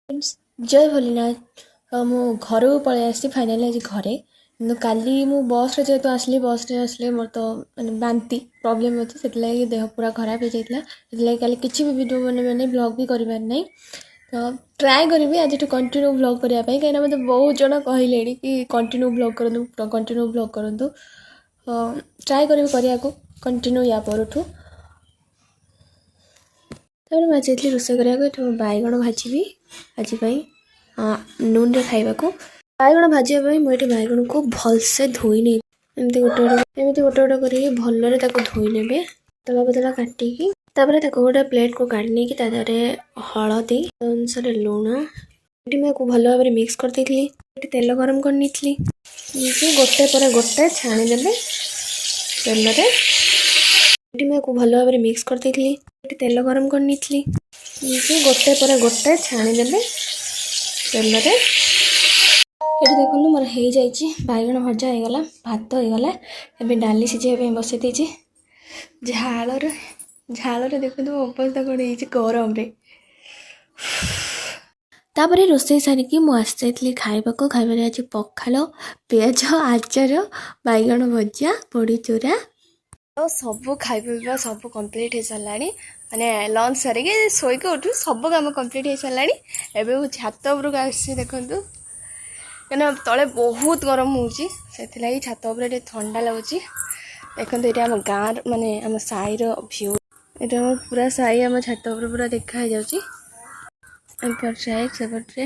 ଜୟ ଭୋଲେନାଥ। ମୁଁ ଘରକୁ ପଳେଇ ଆସିଛି ଫାଇନାଲି ଆଜି ଘରେ। କିନ୍ତୁ କାଲି ମୁଁ ବସ୍ରେ ଯେହେତୁ ଆସିଲି, ବସ୍ରେ ଆସିଲେ ମୋର ତ ମାନେ ବାନ୍ତି ପ୍ରୋବ୍ଲେମ୍ ଅଛି, ସେଥିଲାଗି ଦେହ ପୁରା ଖରାପ ହେଇଯାଇଥିଲା। ସେଥିଲାଗି କାଲି କିଛି ବି ଭିଡ଼ିଓ ମାନେ ବ୍ଲଗ୍ ବି କରିବାର ନାହିଁ। ତ ଟ୍ରାଏ କରିବି ଆଜିଠୁ କଣ୍ଟିନ୍ୟୁ ବ୍ଲଗ୍ କରିବା ପାଇଁ, କାହିଁକିନା ମୋତେ ବହୁତ ଜଣ କହିଲେଣି କି କଣ୍ଟିନ୍ୟୁ ବ୍ଲଗ୍ କରନ୍ତୁ, କଣ୍ଟିନ୍ୟୁ ବ୍ଲଗ୍ କରନ୍ତୁ। ଟ୍ରାଏ କରିବି କରିବାକୁ କଣ୍ଟିନ୍ୟୁ ୟା ପରଠୁ। ତାପରେ ମୁଁ ଆଜି ଯାଇଥିଲି ରୋଷେଇ କରିବାକୁ। ଏଠି ମୁଁ ବାଇଗଣ ଭାଜିବି ଆଜି ପାଇଁ ନୁନରେ ଖାଇବାକୁ। ବାଇଗଣ ଭାଜିବା ପାଇଁ ମୁଁ ଏଠି ବାଇଗଣକୁ ଭଲସେ ଧୋଇ ନେଇ ଏମିତି ଗୋଟେ ଗୋଟେ, ଏମିତି ଗୋଟେ ଗୋଟେ କରିକି ଭଲରେ ତାକୁ ଧୋଇ ନେବେ, ପତଳା ପତଳା କାଟିକି। ତାପରେ ତାକୁ ଗୋଟେ ପ୍ଲେଟ୍କୁ କାଢ଼ି ନେଇକି ତା ଦେହରେ ହଳଦୀ ଅନୁସାରେ ଲୁଣ, ଏଠି ମୁଁ ୟାକୁ ଭଲ ଭାବରେ ମିକ୍ସ କରିଦେଇଥିଲି। ଏଠି ତେଲ ଗରମ କରିନେଇଥିଲି। ଏମିତି ଗୋଟେ ପରେ ଗୋଟେ ଛାଣିଦେବେ ତେଲରେ। ଏଠି ମୁଁ ୟାକୁ ଭଲ ଭାବରେ ମିକ୍ସ କରିଦେଇଥିଲି। ଏଠି ତେଲ ଗରମ କରିନେଇଥିଲି। ଏମିତି ଗୋଟେ ପରେ ଗୋଟେ ଛାଣିଦେବେ ତେଲରେ। ଏଠି ଦେଖନ୍ତୁ, ମୋର ହେଇଯାଇଛି ବାଇଗଣ ଭଜା ହେଇଗଲା, ଭାତ ହେଇଗଲା। ଏବେ ଡାଲି ସିଝେଇବା ପାଇଁ ବସେଇ ଦେଇଛି। ଝାଳରେ ଝାଳରେ ଦେଖନ୍ତୁ ମୋ ଅବସ୍ଥା କ'ଣ ହେଇଛି ଗରମରେ। ତାପରେ ରୋଷେଇ ସାରିକି ମୁଁ ଆସିଯାଇଥିଲି ଖାଇବାକୁ। ଖାଇବାରେ ଆଜି ପଖାଳ, ପିଆଜ, ଆଚାର, ବାଇଗଣ ଭଜା, ବଡ଼ି ଚୁରା। ତ ସବୁ ଖାଇବା ପିଇବା ସବୁ କମ୍ପ୍ଲିଟ୍ ହେଇସାରିଲାଣି। ମାନେ ଲଞ୍ଚ ସାରିକି ଶୋଇକି ଉଠୁ ସବୁ କାମ କମ୍ପ୍ଲିଟ୍ ହେଇସାରିଲାଣି। ଏବେ ମୁଁ ଛାତ ଉପରକୁ ଆସିଛି ଦେଖନ୍ତୁ, କାହିଁକିନା ତଳେ ବହୁତ ଗରମ ହେଉଛି, ସେଥିଲାଗି ଛାତ ଉପରେ ଟିକେ ଥଣ୍ଡା ଲାଗୁଛି। ଦେଖନ୍ତୁ, ଏଇଟା ଆମ ଗାଁର, ମାନେ ଆମ ସାହିର ଭ୍ୟୁ। ଏଇଟା ଆମ ପୁରା ସାହି, ଆମ ଛାତ ଉପରେ ପୁରା ଦେଖା ହେଇଯାଉଛି। ଏପଟ ସାଇଡ୍, ସେପଟରେ।